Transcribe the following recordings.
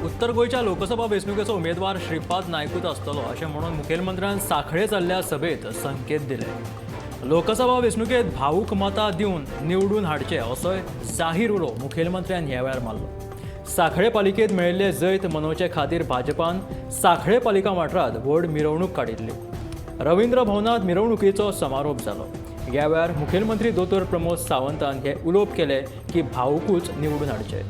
उत्तर गोंयच्या लोकसभा वेंचणुकेचो उमेदवार श्रीपाद नायकूच आसतलो अशें म्हणून मुखेलमंत्र्यान सांखळे जाल्ल्या सभेत संकेत दिले. लोकसभा वेंचणुकेत भाऊक मतां दिवन निवडून हाडचे असोय जाहीर उलो मुखेलमंत्र्यान ह्या वेळार मारलो. सांखळे पालिकेत मेळिल्ले जैत मनोवचे खातीर भाजपान सांखळे पालिका वाठारांत व्हड मिरवणूक काडिल्ली. रवींद्र भवनांत मिरवणुकीचो समारोप जालो. ह्या वेळार मुखेलमंत्री दोतोर प्रमोद सावंतान हे उलोवप केले की भाऊकूच निवडून हाडचे.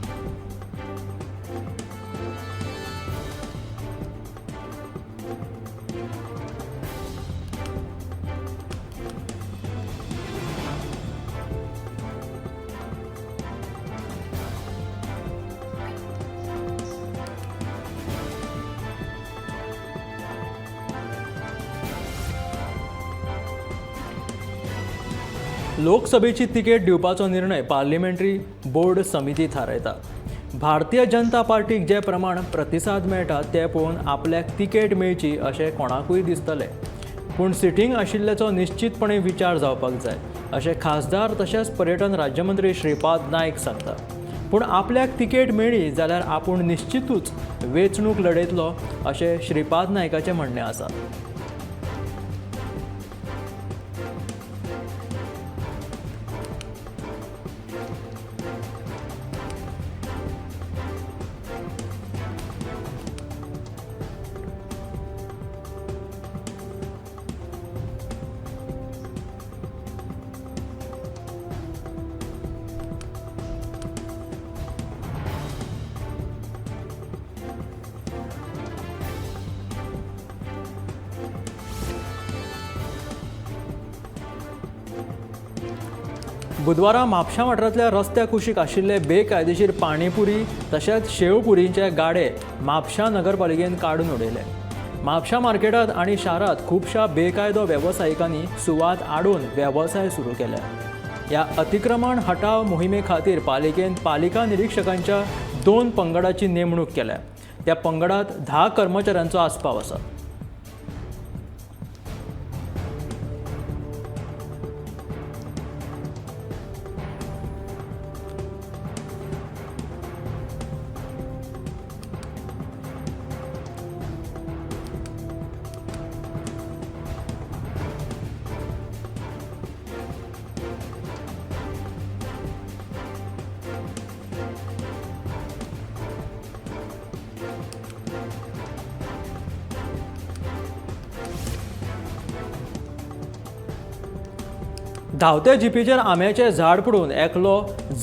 लोकसभेची तिकेट दिवपाचो निर्णय पार्लिमेंटरी बोर्ड समिती थारायता. भारतीय जनता पार्टीक जे प्रमाण प्रतिसाद मेळटा ते पळोवन आपल्याक तिकेट मेळची अशें कोणाकूय दिसतलें, पूण सिटींग आशिल्ल्याचो निश्चितपणे विचार जावपाक जाय अशें खासदार तशेंच पर्यटन राज्यमंत्री श्रीपाद नायक सांगता. पूण आपल्याक तिकेट मेळ्ळी जाल्यार आपूण निश्चितूच वेंचणूक लढयतलो अशें श्रीपाद नायकाचें म्हणणें आसा. बुधवारा म्हापशा वाठारांतल्या रस्त्या कुशीक आशिल्ले बेकायदेशीर पाणीपुरी तशेंच शेवपुरींचे गाडे म्हापशा नगरपालिकेन काडून उडयले. म्हापशा मार्केटांत आनी शारांत खुबश्या बेकायदो वेवसायिकांनी सुवात आडोवन वेवसाय सुरू केले. ह्या अतिक्रमण हटाव मोहिमे खातीर पालिकेन पालिका निरीक्षकांच्या 2 पंगडाची नेमणूक केल्या. त्या पंगडात 10 कर्मचाऱ्यांचो आस्पाव आसा. धांवत्या जिपीचेर आंब्याचें झाड पडून एकलो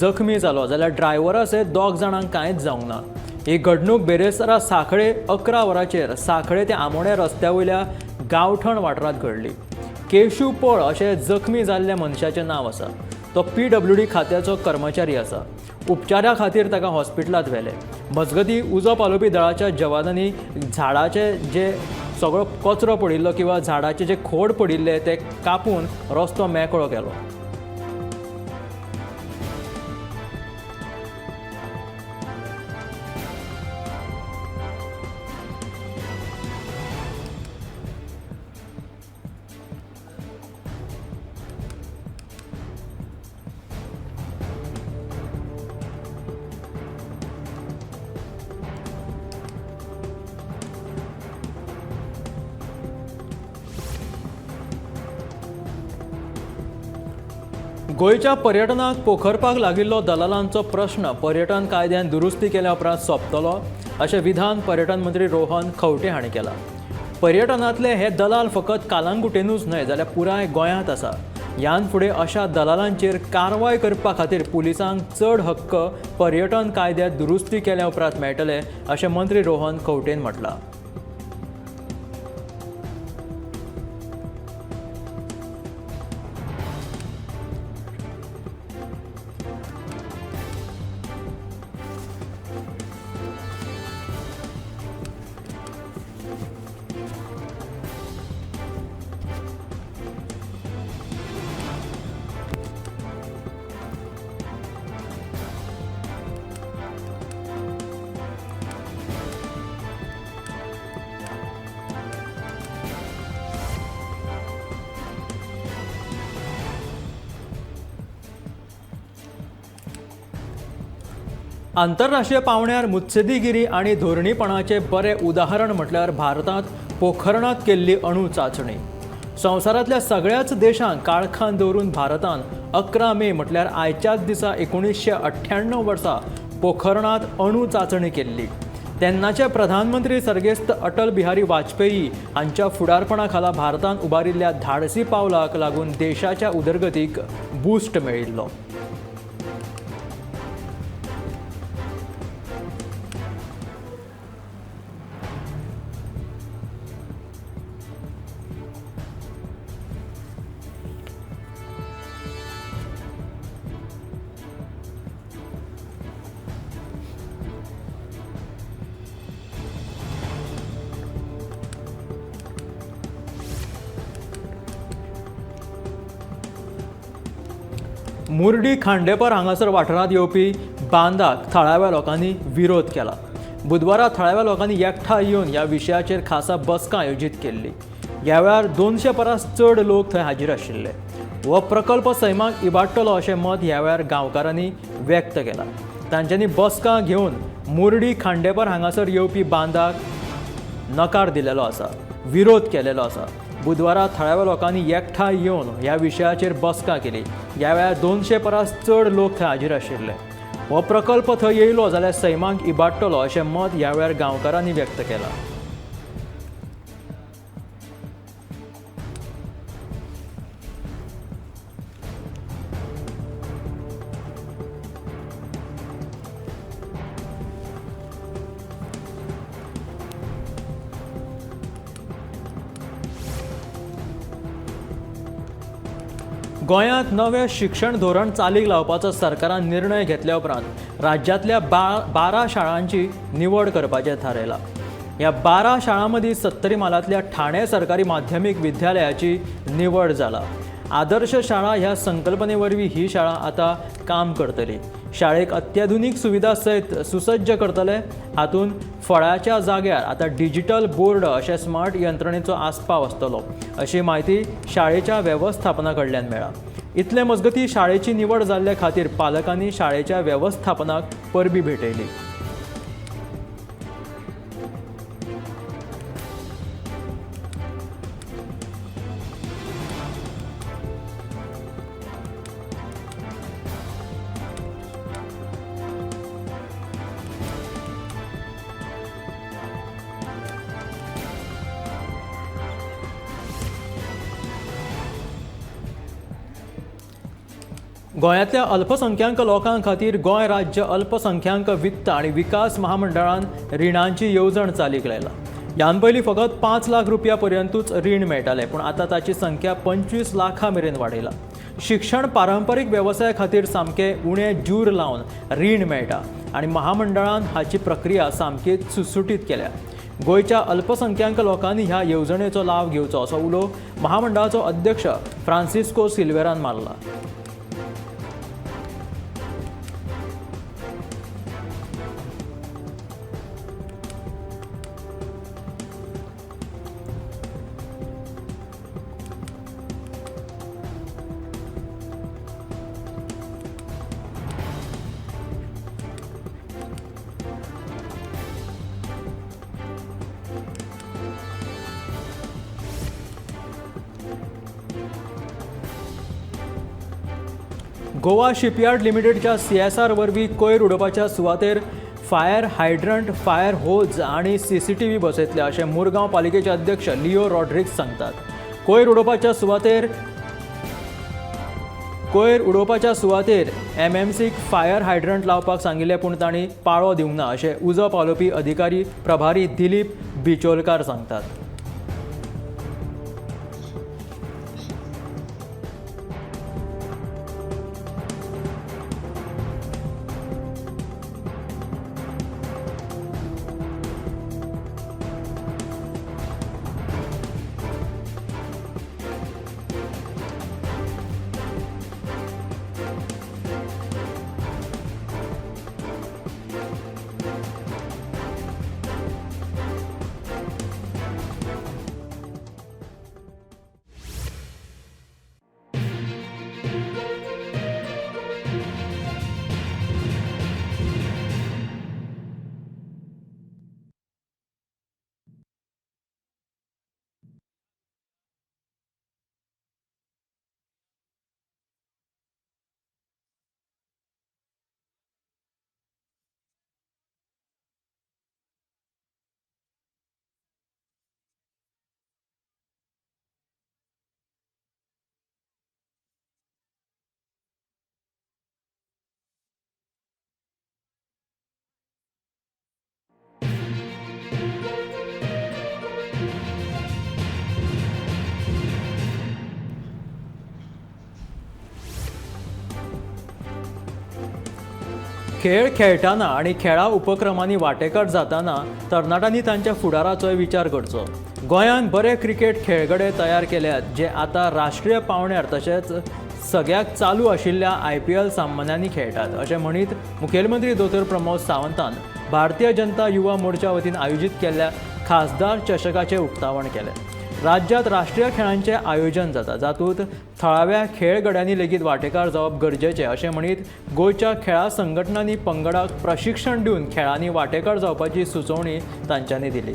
जखमी जालो जाल्यार ड्रायव्हरा सयत 2 जाणांक कांयच जावंक ना. ही घडणूक बेरेस्तारा सांखळे 11 वरांचेर सांखळे ते आमोणें रस्त्या वयल्या गांवठण वाठारांत घडली. केशू पळ अशें जखमी जाल्ल्या मनशाचें नांव आसा. तो PWD खात्याचो कर्मचारी आसा. उपचारा खातीर ताका हॉस्पिटलांत व्हेले. मजगतीं उजो पालोवपी दळाच्या जवानांनी झाडाचे जे सगळो कचरो पडिल्लो किंवा झाडाचे जे खोड पडिल्ले ते कापून रस्तो मेकळो केलो. गोंयच्या पर्यटनाक पोखरपाक लागिल्लो दलालांचो प्रश्न पर्यटन कायद्यान दुरुस्ती केल्या उपरांत सोंपतलो अशें विधान पर्यटन मंत्री रोहन खंवटे हांणी केलां. पर्यटनांतले हे दलाल फकत कालांगुटेनूच न्हय जाल्यार पुराय गोंयांत आसा. ह्यान फुडें अशा दलालांचेर कारवाय करपा खातीर पुलिसांक चड हक्क पर्यटन कायद्यात दुरुस्ती केल्या उपरांत मेळटले अशें मंत्री रोहन खंवटेन म्हटलां. आंतरराष्ट्रीय पावंड्यार मुत्सदीगिरी आनी धोरणीपणाचें बरें उदाहरण म्हटल्यार भारतांत पोखरणांत केल्ली अणू चांचणी. संवसारांतल्या सगळ्याच देशांक काळखान दवरून भारतान 11 मे म्हटल्यार आयच्याच दिसा 1998 वर्सा पोखरणांत अणू चांचणी केल्ली. तेन्नाचे प्रधानमंत्री सर्गेस्त अटल बिहारी वाजपेयी हांच्या फुडारपणा खाला भारतान उबारिल्ल्या धाडसी पावलाक लागून देशाच्या उदरगतीक बूस्ट मेळिल्लो. मुर्डी खांडेपार हांगासर वाठारांत येवपी बांदाक थळाव्या लोकांनी विरोध केला. बुधवारा थळाव्या लोकांनी एकठांय येवन ह्या विशयाचेर खासा बसका आयोजीत केल्ली. ह्या वेळार 200 परस चड लोक थंय हाजीर आशिल्ले. हो प्रकल्प सैमाक इबाडटलो अशें मत ह्या वेळार गांवकारांनी व्यक्त केलां. तांच्यांनी बसका घेवन मुर्डी खांडेपार हांगासर येवपी बांदाक नकार दिलेलो आसा, विरोध केलेलो आसा. बुधवारा थळाव्या लोकांनी एकठांय येवन ह्या विशयाचेर बसका केली. ह्या वेळार 200 परस चड लोक थंय हाजीर आशिल्ले. हो प्रकल्प थंय येयलो जाल्यार सैमाक इबाडटलो अशें मत ह्या वेळार गांवकारांनी व्यक्त केलां. गोंयांत नवें शिक्षण धोरण चालीक लावपाचो सरकारान निर्णय घेतल्या उपरांत राज्यांतल्या 12 शाळांची निवड करपाचें थारायलां. ह्या 12 शाळां मदीं सत्तरी म्हालांतल्या ठाणे सरकारी माध्यमीक विद्यालयाची निवड जाला. आदर्श शाळा ह्या संकल्पने वरवीं ही शाळा आतां काम करतली. शाळेक अत्याधुनीक सुविधा सयत सुसज्ज करतले. हातूंत फळाच्या जाग्यार आतां डिजिटल बोर्ड अशे स्मार्ट यंत्रणेचो आस्पाव आसतलो अशी म्हायती शाळेच्या वेवस्थापना कडल्यान मेळ्ळा. इतले मजगतीं शाळेची निवड जाल्ले खातीर पालकांनी शाळेच्या वेवस्थापनाक परबी भेटयली. गोंयांतल्या अल्पसंख्याक लोकां खातीर गोंय राज्य अल्पसंख्याक वित्त आनी विकास महामंडळान रिणांची येवजण चालीक लायला. ह्यान पयलीं फकत 5 लाख रुपया पर्यंतूच रीण मेळटालें, पूण आतां ताची संख्या 25 लाखां मेरेन वाडयला. शिक्षण पारंपरीक वेवसाया खातीर सामकें उणें जूर लावन रीण मेळटा आनी महामंडळान हाची प्रक्रिया सामकी सुटसुटीत केल्या. गोंयच्या अल्पसंख्याक लोकांनी ह्या येवजणेचो लाव घेवचो असो उलो महामंडळाचो अध्यक्ष फ्रांसिस्को सिल्वेरान मारला. गोवा शिपयार्ड लिमिटेडच्या CSR वरवीं कोयर उडोवपाच्या सुवातेर फायर हायड्रंट, फायर होज आनी CCTV बसयतले अशें मुरगांव पालिकेचे अध्यक्ष लिओ रॉड्रिग्स सांगतात. कोयर उडोवपाच्या सुवातेर MMCक फायर हायड्रंट लावपाक सांगिल्लें, पूण तांणी पाळो दिवंक ना अशें उजो पालोवपी अधिकारी प्रभारी दिलीप बिचोलकार सांगतात. खेळ खेळटाना आनी खेळा उपक्रमांनी वांटेकार जाताना तरणाट्यांनी तांच्या फुडाराचोय विचार करचो. गोंयांत बरे क्रिकेट खेळगडे तयार केल्यात जे आतां राष्ट्रीय पांवड्यार तशेंच सगळ्याक चालू आशिल्ल्या IPL सामन्यांनी खेळटात अशें म्हणीत मुखेलमंत्री दोतोर प्रमोद सावंतान भारतीय जनता युवा मोर्चा वतीन आयोजीत केल्ल्या खासदार चषकाचें उक्तावण केलें. राज्यांत राष्ट्रीय खेळांचें आयोजन जाता जातूंत थळाव्या खेळगड्यांनी लेगीत वांटेकार जावप गरजेचें अशें म्हणीत गोंयच्या खेळां संघटनांनी पंगडाक प्रशिक्षण दिवन खेळांनी वांटेकार जावपाची सुचोवणी तांच्यांनी दिली.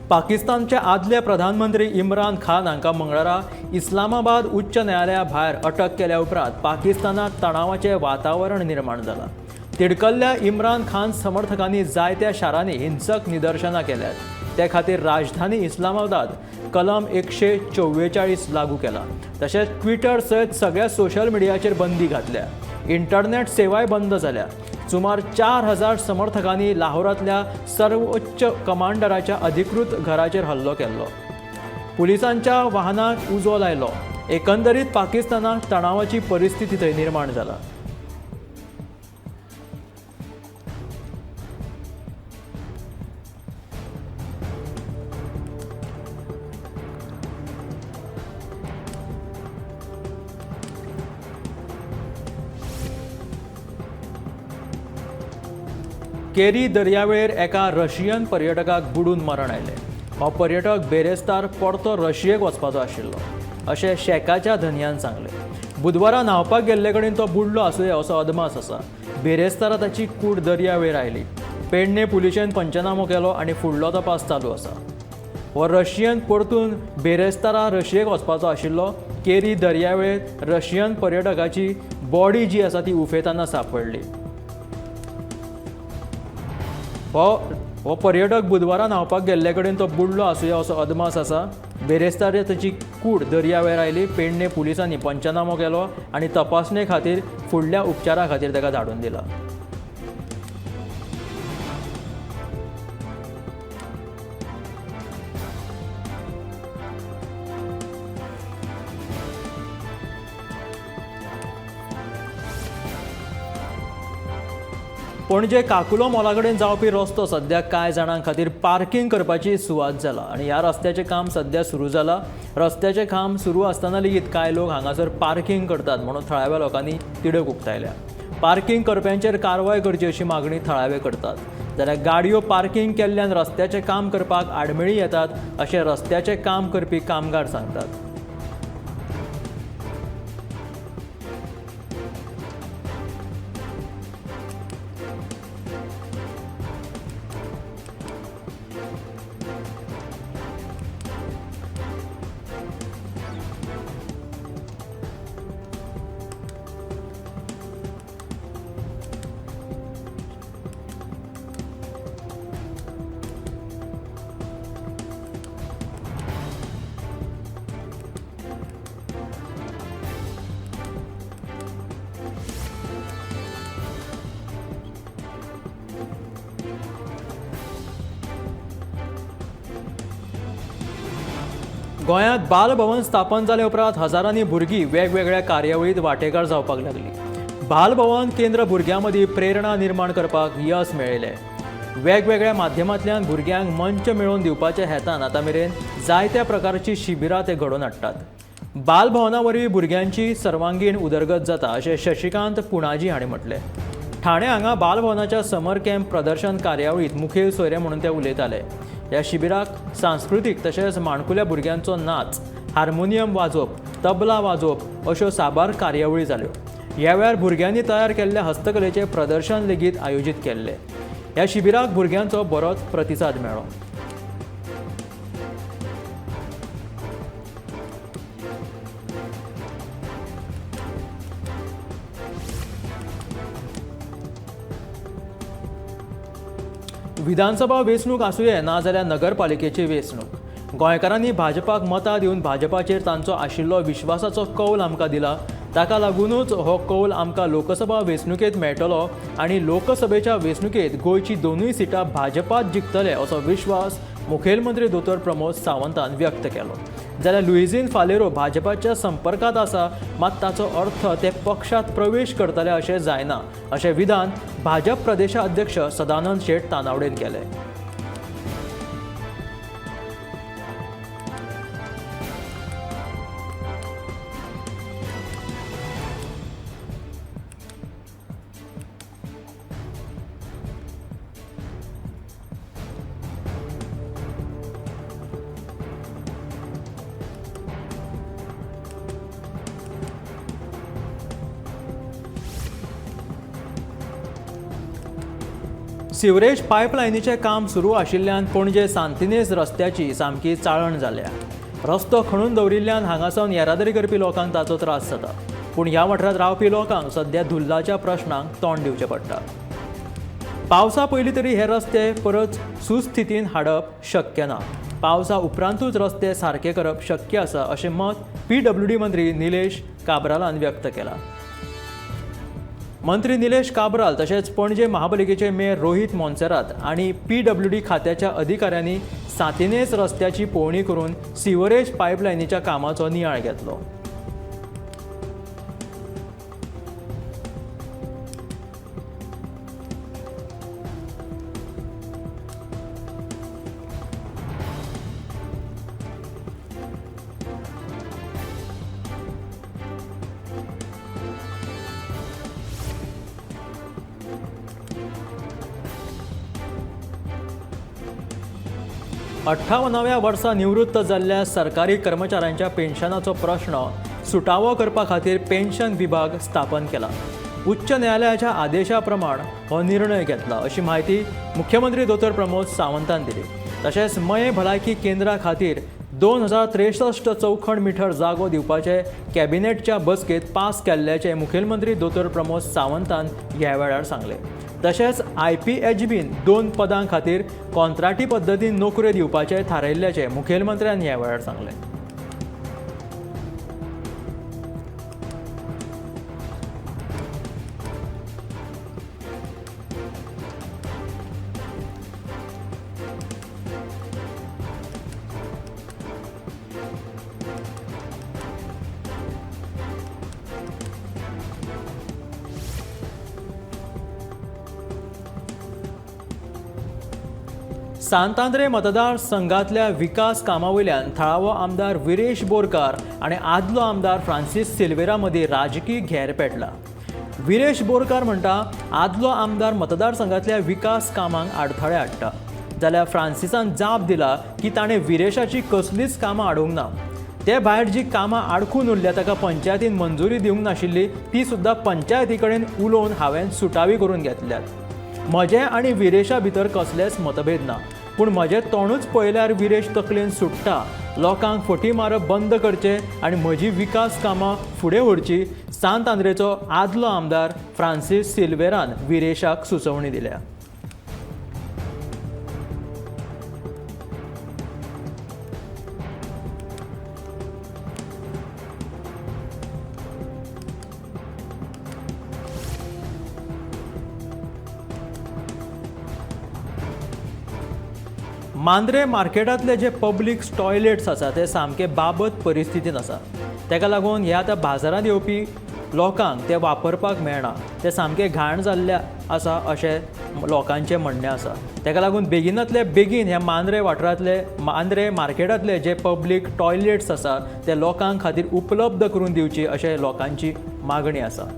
पाकिस्तानचे आदले प्रधानमंत्री इम्रान खान हांकां मंगळारा इस्लामाबाद उच्च न्यायालया भायर अटक केल्या उपरांत पाकिस्तानांत तणावाचें वातावरण निर्माण जालां. तिडकल्ल्या इम्रान खान समर्थकांनी जायत्या शारांनी हिंसक निदर्शनां केल्यात. ते खातीर राजधानी इस्लामाबाद कलम 144 लागू केला. तशेंच ट्विटर सयत सगळ्या सोशल मिडियाचेर बंदी घातल्या. इंटरनेट सेवाय बंद जाल्या. सुमार 4000 समर्थकांनी लाहोरांतल्या सर्वोच्च कमांडराच्या अधिकृत घराचेर हल्लो केल्लो. पुलिसांच्या वाहनाक उजो लायलो. एकंदरीत पाकिस्तानाक तणावाची परिस्थिती थंय निर्माण जाला. केरी दर्यावेळेर एका रशियन पर्यटकाक बुडून मरण आयलें. हो पर्यटक बेरेस्तार परतो रशियेक वचपाचो आशिल्लो अशें शेकाच्या धनयान सांगलें. बुधवारा न्हांवपाक गेल्ले कडेन तो बुडलो आसुये असो अदमास आसा. बेरेस्तारा ताची कूड दर्यावेळेर आयली. पेडणे पुलिशेन पंचनामो केलो आनी फुडलो तपास चालू आसा. हो रशियन परतून बेरेस्तारा रशियेक वचपाचो आशिल्लो. केरी दर्यावेळेर रशियन पर्यटकाची बॉडी जी आसा ती उफेताना सांपडली. हो पर्यटक बुधवारा न्हांवपाक गेल्ले कडेन तो बुडलो आसुया असो अदमास आसा. बेरेस्तार ताची कूड दर्यावेळेर आयली. पेडणे पुलिसांनी पंचनामो केलो आनी तपासणे खातीर फुडल्या उपचारा खातीर ताका धाडून दिला. पणजे काकुलो मॉला कडेन जावपी रस्तो सद्या कांय जाणां खातीर पार्किंग करपाची सुवात जाला आनी ह्या रस्त्याचें काम सद्या सुरू जाला. रस्त्याचें काम सुरू आसतना लेगीत कांय लोक हांगासर पार्किंग करतात म्हणून थळाव्या लोकांनी तिडक उक्तायल्या. पार्किंग करप्यांचेर कारवाय करची अशी मागणी थळावे करतात. जाल्यार गाडयो पार्किंग केल्ल्यान रस्त्याचें काम करपाक आडमेळी येतात अशें रस्त्याचें काम करपी कामगार सांगतात. गोंयांत बालभवन स्थापन जाले उपरांत हजारांनी भुरगीं वेगवेगळ्या कार्यावळींत वांटेकार जावपाक लागली. बालभवन केंद्र भुरग्यां मदीं प्रेरणा निर्माण करपाक यश मेळयलें. वेगवेगळ्या माध्यमांतल्यान भुरग्यांक मंच मेळोवन दिवपाच्या हेतान आतां मेरेन जायत्या प्रकारची शिबिरां ते घडोवन हाडटात. बालभवना वरवीं भुरग्यांची सर्वांगीण उदरगत जाता अशें शशिकांत पुणाजी हांणी म्हटलें. ठाणे हांगा बालभवनाच्या समर कॅम्प प्रदर्शन कार्यावळींत मुखेल सोयरे म्हणून ते उलयताले. ह्या शिबिराक सांस्कृतीक तशेंच माणकुल्या भुरग्यांचो नाच, हार्मोनियम वाजोवप, तबला वाजोवप अश्यो साबार कार्यावळी जाल्यो. ह्या वेळार भुरग्यांनी तयार केल्ल्या हस्तकलेचें प्रदर्शन लेगीत आयोजीत केल्लें. ह्या शिबिराक भुरग्यांचो बरोच प्रतिसाद मेळ्ळो. विधानसभा वेंचणूक आसुये ना जाल्यार नगरपालिकेची वेंचणूक, गोंयकारांनी भाजपाक मतां दिवन भाजपाचेर तांचो आशिल्लो विश्वासाचो कौल आमकां दिला. ताका लागूनच हो कौल आमकां लोकसभा वेंचणुकेंत मेळटलो आनी लोकसभेच्या वेंचणुकेंत गोंयची दोनूय सिटां भाजपाच जिखतले असो विश्वास मुखेलमंत्री दोतोर प्रमोद सावंतान व्यक्त केलो. जाल्यार लुईझिन फालेरो भाजपाच्या संपर्कांत आसा, मात ताचो अर्थ ते पक्षांत प्रवेश करतले अशें जायना अशें विधान भाजप प्रदेशाध्यक्ष सदानंद शेट तानावडेन केलें. सिवरेज पायपलायनीचें काम सुरू आशिल्ल्यान पणजे सांतिनेज रस्त्याची सामकी चाळण जाल्या. रस्तो खणून दवरिल्ल्यान हांगासावन येरादारी करपी लोकांक ताचो त्रास जाता, पूण ह्या वाठारांत रावपी लोकांक सध्या धुल्लाच्या प्रश्नांक तोंड दिवचें पडटा. पावसा पयलीं तरी हे रस्ते परत सुस्थितीन हाडप शक्य ना, पावसा उपरांतूच रस्ते सारके करप शक्य आसा अशें मत पीडब्ल्यूडी मंत्री निलेश काब्रालान व्यक्त केलां. मंत्री निलेश काब्राल तशेंच पणजे महापालिकेचे मेयर रोहित मोन्सेरात आनी पीडब्ल्यूडी खात्याच्या अधिकाऱ्यांनी सांतिनेज रस्त्याची पळोवणी करून सिवरेज पायपलायनीच्या कामाचो नियाळ घेतलो. अठ्ठावनाव्या वर्सा निवृत्त जाल्ल्या सरकारी कर्मचाऱ्यांच्या पेन्शनाचो प्रश्न सुटावो करपा खातीर पेन्शन विभाग स्थापन केला. उच्च न्यायालयाच्या आदेशा प्रमाण हो निर्णय घेतला अशी म्हायती मुख्यमंत्री दोतोर प्रमोद सावंतान दिली. तशेंच मये भलायकी केंद्रा खातीर 2063 चौखण मिटर जागो दिवपाचे कॅबिनेटच्या बसकेत पास केल्ल्याचे मुखेलमंत्री दोतोर प्रमोद सावंतान ह्या वेळार सांगलें. तशेंच आयपीएचबीन 2 पदां खातीर कॉन्ट्राक्टी पद्दतीन नोकऱ्यो दिवपाचें थारायिल्ल्याचें मुखेलमंत्र्यान ह्या वेळार सांगलें. सांतांद्रे मतदारसंघातल्या विकास कामावयल्यान थळावो आमदार विरेश बोरकार आनी आदलो आमदार फ्रांसीस सिल्वेरा मदीं राजकी घेर पेटला. विरेश बोरकार म्हणटा आदलो आमदार मतदारसंघातल्या विकास कामांक आडथळे हाडटा, जाल्यार फ्रांसिसान जाप दिला की ताणें विरेशाची कसलीच कामां हाडूंक ना. ते भायर जी कामां आडखून उरल्या ताका पंचायतीन मंजुरी दिवंक नाशिल्ली ती सुद्दां पंचायती कडेन उलोवन हांवें सुटावी करून घेतल्यात. म्हजें आनी विरेशा भितर कसलेच मतभेद ना, पूण म्हजें तोंडूच पळयल्यार विरेश तकलेन सुट्टा. लोकांक फटी मारप बंद करचें आनी म्हजी विकास कामां फुडें व्हरची, सांतांद्रेचो आदलो आमदार फ्रांसीस सिल्वेरान विरेशाक सुचोवणी दिल्या. मांद्रे मार्केटांतले जे पब्लीक टॉयलेट्स आसा ते सामके बाबत परिस्थितीन आसा. ताका लागून ह्या आतां बाजारांत येवपी लोकांक ते वापरपाक मेळना, ते सामके घाण जाल्ले आसा अशें लोकांचें म्हणणें आसा. ताका लागून बेगिनांतले बेगीन ह्या मांद्रे वाठारांतले मांद्रे मार्केटांतले जे पब्लीक टॉयलेट्स आसा ते लोकां खातीर उपलब्ध करून दिवची अशें लोकांची मागणी आसा.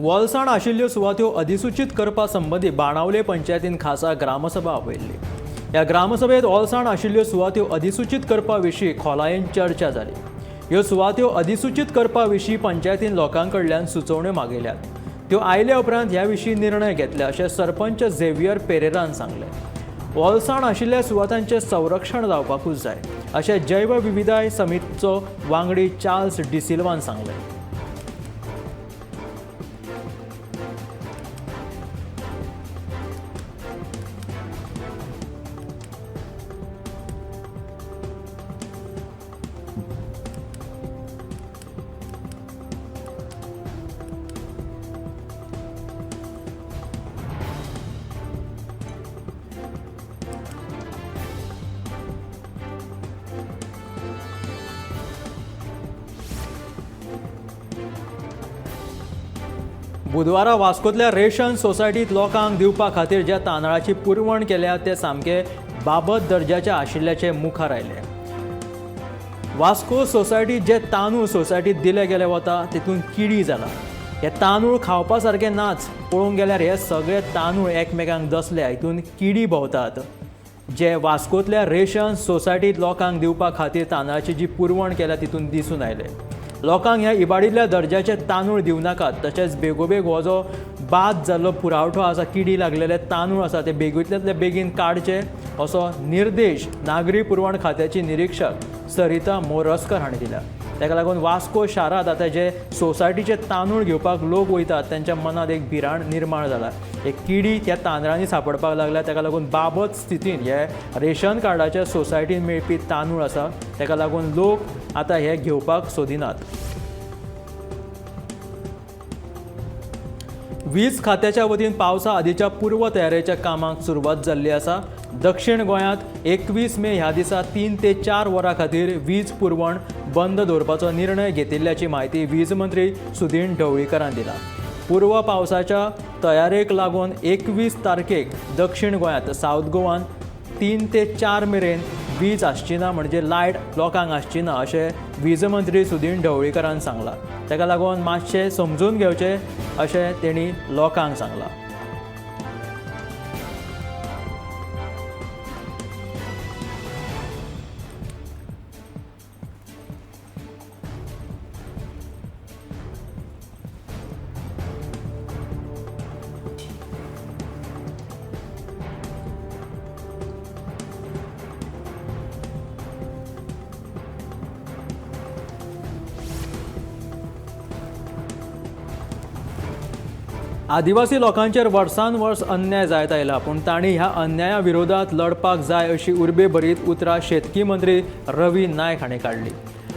वलसाण आशिल्ल्यो सुवात्यो अधिसूचीत करपा संबंदी बाणावले पंचायतीन खासा ग्रामसभा आपयल्ली. ह्या ग्रामसभेत ओलसाण आशिल्ल्यो सुवात्यो अधिसूचीत करपा विशीं खोलायेन चर्चा जाली. ह्यो सुवात्यो अधिसूचीत करपा विशीं पंचायतीन लोकां कडल्यान सुचोवण्यो मागयल्यात. त्यो आयल्या उपरांत ह्या विशीं निर्णय घेतले अशें सरपंच झेवियर पेरेरान सांगलें. ओलसाण आशिल्ल्या सुवातांचें संरक्षण जावपाकूच जाय अशें जैवविविधताय समितीचो वांगडी चार्ल्स डिसिल्वान सांगलें. बुधवारा वास्कोतल्या रेशन सोसायटीत लोकांक दिवपा खातीर ज्या तांदळाची पुरवण केल्या ते सामके बाबत दर्जाचे आशिल्ल्याचे मुखार आयले. वास्को सोसायटीत जे तांदूळ सोसायटीत दिले गेले वता तितून किडी जाला. हे तांदूळ खावपा सारके नाच. पळोवंक गेल्यार हे सगळे तांदूळ एकमेकांक दसले, हितून किडी भोंवतात. जे वास्कोतल्या रेशन सोसायटीत लोकांक दिवपा खातीर तांदळाची जी पुरवण केल्या तितून दिसून आयले. लोकांक ह्या इबाडिल्ल्या दर्जाचे तांदूळ दिवं नाकात, तशेंच बेगोबेग हो जो बाद जाल्लो पुरावठो आसा, किडी लागलेले तांदूळ आसा ते बेगींतले बेगीन काडचे असो निर्देश नागरी पुरवण खात्याची निरीक्षक सरिता मोरजकर हांणी दिल्या. ताका लागून वास्को शारांत आतां जे सोसायटीचे तांदूळ घेवपाक लोक वयतात तेंच्या मनांत एक भिरांत निर्माण जाला. एक किडी त्या तांदळांनी सांपडपाक लागल्या. ताका लागून बाबत स्थितीन हे रेशन कार्डाच्या सोसायटीन मेळपी तांदूळ आसा ताका लागून लोक आतां हे घेवपाक सोदिनात. वीज खात्याच्या वतीन पावसा आदीच्या पूर्व तयारेच्या कामाक सुरवात जाल्ली आसा. दक्षिण गोंयांत 21 मे ह्या दिसा 3 ते 4 वरां खातीर वीज पुरवण बंद दवरपाचो निर्णय घेतिल्ल्याची म्हायती वीज मंत्री सुदीन ढवळीकरान दिला. पूर्व पावसाच्या तयारेक लागून 21 तारखेक दक्षिण गोंयांत सावथ गोवान 3 ते 4 मेरेन वीज आसची ना, म्हणजे लायट लोकांक आसची ना अशें वीज मंत्री सुदीन ढवळीकरान सांगलां. ताका लागून मातशें समजून घेवचें अशें तेणी लोकांक सांगलां. आदिवासी लोकांचेर वर्सान वर्स अन्याय जायत आयला, पूण तांणी ह्या अन्याया विरोधात लढपाक जाय अशी उर्बेभरीत उतरां शेतकी मंत्री रवी नायक हांणी काडली.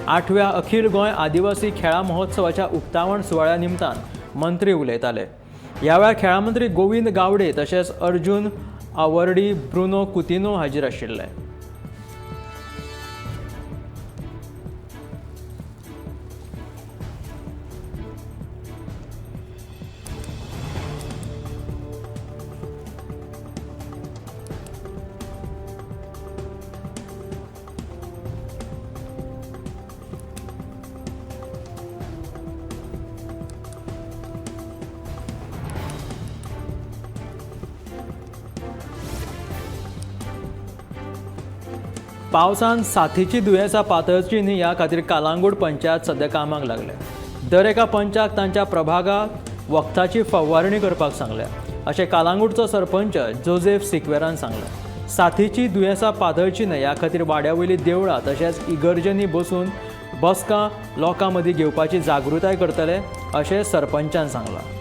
8व्या अखिल गोंय आदिवासी खेळां महोत्सवाच्या उक्तावण सुवाळ्या निमतान मंत्री उलयताले. ह्या वेळार खेळां मंत्री गोविंद गावडे तशेंच अर्जुन आवर्डी, ब्रुनो कुतिनो हाजीर आशिल्ले. पावसान साथीची दुयेंसां पातळची न्ही ह्या खातीर कालांगूट पंचायत सद्या कामाक लागल्या. दर एका पंचाक तांच्या प्रभागात वखदाची फवारणी करपाक सांगल्या अशें कालांगूटचो सरपंच जोसेफ सिक्वेरान सांगलें. साथीची दुयेंसां पातळची न्हय ह्या खातीर वाड्या वयलीं देवळां तशेंच इगर्जांनी बसून बसका लोकां मदीं घेवपाची जागृताय करतले अशें सरपंचान सांगलां.